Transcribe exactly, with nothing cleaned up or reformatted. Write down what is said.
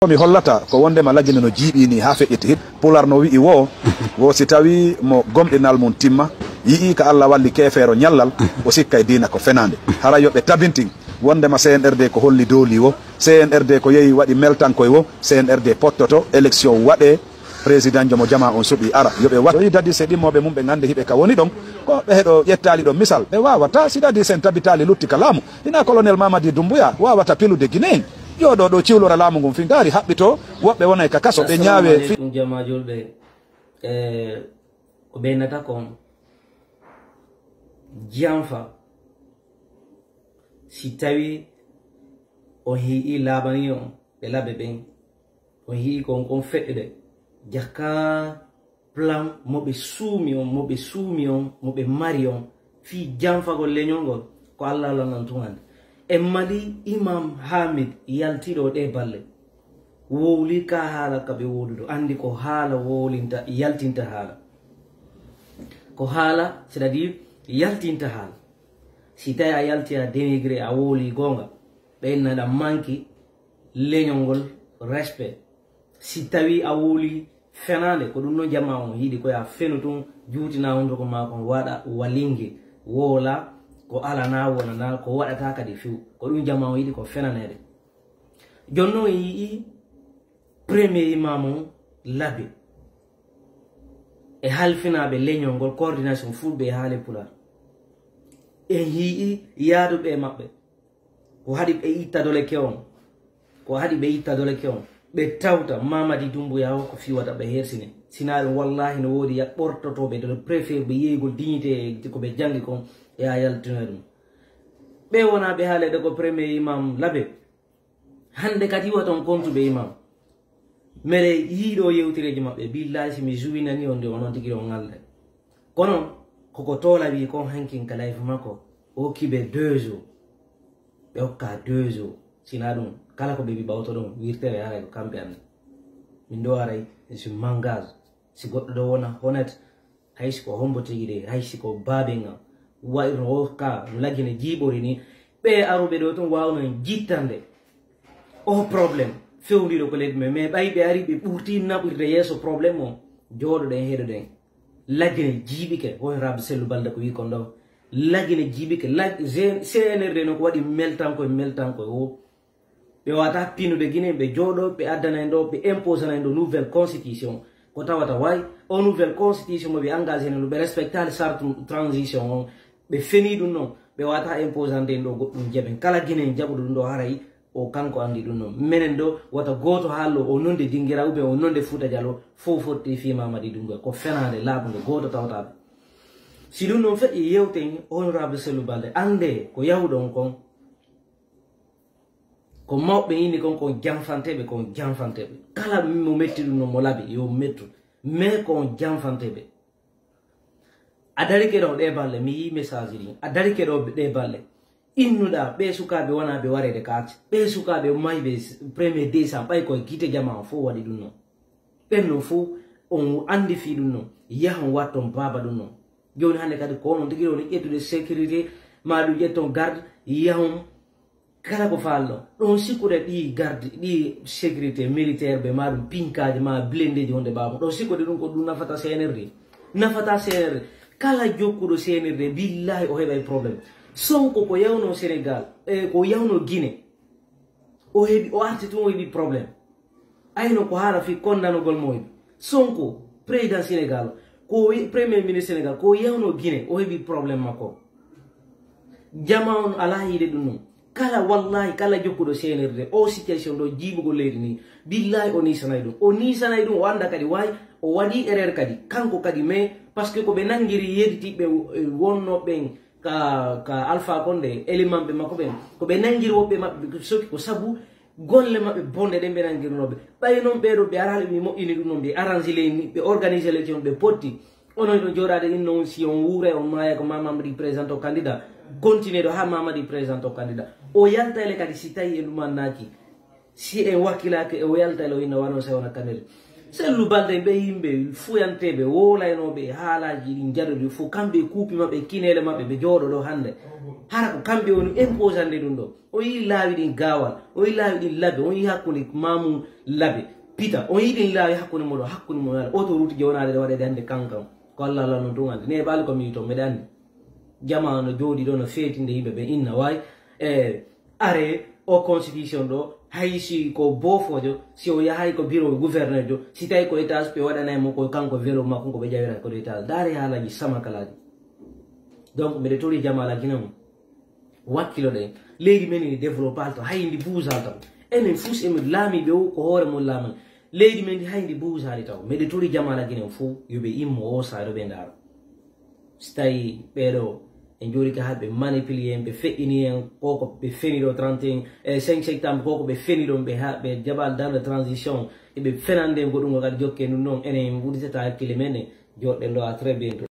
Ko mi hollata ko wondema Lagine no jiiɓi ni haa feƴƴiti hit. Pular no wi'i woo, woo si tawi mo gomɗinal mum timma, yi'i ka Allah walli keefeero ñallal, o sikka e diina ko fenaande. Haray yo ɓe tabintin wondema C N R D ko holli dooli woo, C N R D ko yehi waɗi meltankoy woo, C N R D pottoto, élection waɗee, président jo mo jamaa on suɓi ara. Yo ɓe wattu. Yo i dadise ɗimmooɓe mum ɓe ngannde hiɓe ka woni ɗon, ko ɓe heɗo ƴettaali ɗon misal. Ɓe waawata, si dadise en tabitaali lutti ka laamu. Hina colonel Mamadi Doumbouya waawata pilude Guinée en. Jooɗo ɗo ciwlora laamu ngun fingaari haɓɓito, woɓɓe wonay ka kaso, ɓe ñaawe fi- Assalamu alaikum, jamaa julɓe. Eh, ko ɓe nata kon, janfa, si tawi on hi'i laabani on ɓe laɓe ɓen, on hi'i kon, kon feɗɗude, jaka plan mo ɓe suumi on, mo ɓe suumi on, mo ɓe mari on, fii janfagol leñol ngol, ko Allah, Allah nan tun andi. E Mali, Imam Hamid yaltiɗo ɗe balle, wowli ka haala ka ɓe woduɗo, andi ko haala wowlinta, yaltinta haala. Ko haala, c'est-à-dire, yaltinta haala. Si tawi a yalti a dénigré, a wowli goonga, ɓe inna ɗan manki leñol ngol respect. Si tawi a wowli fenaande, ko ɗum no jamaa on yiɗi, ko ya fenu tun, juutina hunduko maa kon, waɗa walingi, woola ko alana wonana, ko waɗata kadi few. Ko ɗum jamaa on yiɗi, ko fenaneede. Jooni non en yi'i premier imam on Labe e halfinaaɓe leñol ngol, coordination fulɓe e haale pulaar. En yi'i yaaduɓe e maɓɓe. Ko haɗi ɓe itta doleke on. Ko haɗi ɓe itta doleke on. Ɓe tawta Mamadi Doumbouya o ko fiwata ɓe hersine. Sinaa ɗum, wallahi, no woodi ya ɓortotooɓe to préfet ɓe yeygol dignité e ko ɓe janngi kon e a yaltinoy ɗum. Ɓe wonaa ɓe haaleede ko premier imam Labe. Hannde kadi waton kontu ɓe imam. Mere yiiɗo yewtireeji maɓɓe, billahi, si mi juwinani on de, onon tigi on ŋalde. Kono, koko Toola wi kon hankin ka live makko, o hokki ɓe deux jours. Ɓe hokka deux jours. Sinaa ɗum, kala ko ɓe wi ɓawto ɗum, wirtere haray ko kamɓe anndi. Min ɗo haray, je m'engage. Si goɗɗo ɗo wona honnête, hay si ko hombo tigi de, hay si ko baaben am, wayno o ka no Lagine jiiɓori ni, ɓe aruɓe ɗo tun waawno en jittande o problème fewndiiɗo ko leydi men. Mais ɓay ɓe ari, ɓe ɓurti naɓirde yeeso problème o, jooɗoɗen, heɗoɗen. Lagine jiiɓike, honorable Sellu Balde ko wi kon ɗo. Lagine jiiɓike, Lag-, G-, C N R D no ko waɗi meltankoye, meltankoye o. Ɓe wata pinude Guinée, ɓe jooɗo, ɓe addana en ɗo, ɓe imposana en ɗo nouvelle constitution. Ko tawata way, o nouvelle constitution mo ɓe engagé no, ɓe respectali charte transition on. Ɓe feni ɗum non, ɓe wata imposande en ɗo goɗɗum jaɓen. Kala Guinée jaɓuɗo ɗum ɗo haray, o kanko andi ɗum non. Menen ɗo, wata gooto haallo o nonde Dingira ou bien o nonde Fouta Diallo, fof fotti fi Mamadi Doumbouya. Ko fenaande laaɓunde gooto tawataɓe. Si ɗum non feƴƴi, yewten honorable Sellu Balde, ande ko yahuɗon kon. Ko mawɓe inni kon, kon janfanteɓe, kon janfanteɓe. Kala mo metti ɗum no mo laɓi, yo mettu. Mais kon janfanteɓe. A darike ɗo ɗe balle, mi yi message ɗin. A darike ɗo ɗe balle. Innuɗa, ɓe sukaaɓe wona ɓe wareede kaati. Ɓe sukaaɓe mayɓe s-, premier décembre, ɓay koye gite jama on fof waɗi ɗum non. Ɓen non fof on andi fii ɗum non. Yahon watton baaba ɗum non. Jooni hannde kadi ko onon tigi woni ƴettude sécurité, ma ɗum ƴetton garde, yahon kala ko faalɗo. Ɗon sikkude ɗi garde, ɗi sécurité militaire ɓe, ma ɗum pinkaaji, ma blindeji honde ɓaamo. Ɗon sikkude ɗum ko ɗum nafata C N R D. Nafata C N R D. Kala jokkuɗo C N R D, billahi o heɓay problème. Sonko ko yawno Sénégal, e ko yawno Guinée. O heɓi, o arti tun o heɓi problème. Ayno ko haala fii kondanogol mo heɓi. Sonko, président Sénégal, ko wi-, premier ministre Sénégal, ko yawno Guinée, o heɓi problème makko. Jama on alaa yiide ɗum non. Kala, wallahi, kala jokkuɗo C N R D, o situation ɗo jiiɓugol leydi ni, billahi o nisanay ɗum. O nisanay ɗum, o anda kadi way, o waɗi erreur kadi. Kanko kadi, mais, parce que ko ɓe nangiri yedditiɓe, eh, wonno ɓen ka, ka Alpha Condé, élément ɓe makko ɓen, ko ɓe nangiri woɓɓe maɓɓe ɓe soki ko sabu golle maɓɓe bonɗe ɗen ɓe nangirnooɓe. Ɓay non ɓee ɗo ɓe araali ɓe moƴƴini ɗum non, ɓe arrange leydi, ɓe organise élection, ɓe potti. Onon ɗo jooɗaade ɗin non, si on wuuray, on maaya ko ma Mamadi président o candidat. Continue ɗo haa Mamadi président o candidat. O yalta ele kadi si tawi e ɗum annaaki. Si en wakkilaaki, o yalta ele o inna wano sewna kanel. Sellu Balde ɓe yimɓe fuyanteeɓe wowlaynooɓe e haalaaji ɗin jaɗuɗi fof, kamɓe e kuupi maɓɓe, kineele maɓɓe, ɓe jooɗo ɗo hannde. Hara ko kamɓe woni imposande ɗum ɗo. O yii laawi ɗin gaawal, o yii laawi ɗin labe, o yii hakkunde Mamoun Labe, Pita, o yii ɗin laawi hakkunde mo ɗo, hakkunde mo ala. Autoroute je wonaade ɗo waɗeede hannde kankan. Ko Allah Allah non tun anndi. Ne ɓaali ko mi yii toon, mbeɗa anndi. Jamaa no jooɗi ɗo no feetinde yimɓe ɓe inna waay. E are o constitution ɗo, hay si ko boofoojo, si o yahay ko bureau gouverneur jo, si tawi ko étage ɓe waɗanay mo ko kanko vélo makko ko ɓe ƴawira ko étage. Ndaare haalaaji samakalaaji. Donc mbeɗa tori jamaa la Guinée on. Wakkiloɗen. Leydi men ini développal taw, hay ndi buusal taw. Enen fus emin laamiiɓe o ko hoore mum laamani. Leydi men ndi hay ndi buusaali taw. Mbeɗa tori jamaa la Guinée on fof, yo ɓe immo o saare ɓe ndaara. Si tawi ɓeeɗo en jooɗi ka haa ɓe manipuler en, ɓe feƴƴini en, ko ko ɓe feni ɗo trente et un, e cinq septembre, ko ko ɓe feni ɗon, ɓe haa ɓe jaɓal dans la transition, eɓe fenande en goɗɗum kadi jokke ɗum ɗon, enen en wuɗitata hakkille men, en jooɗɗen ɗo à très bientôt.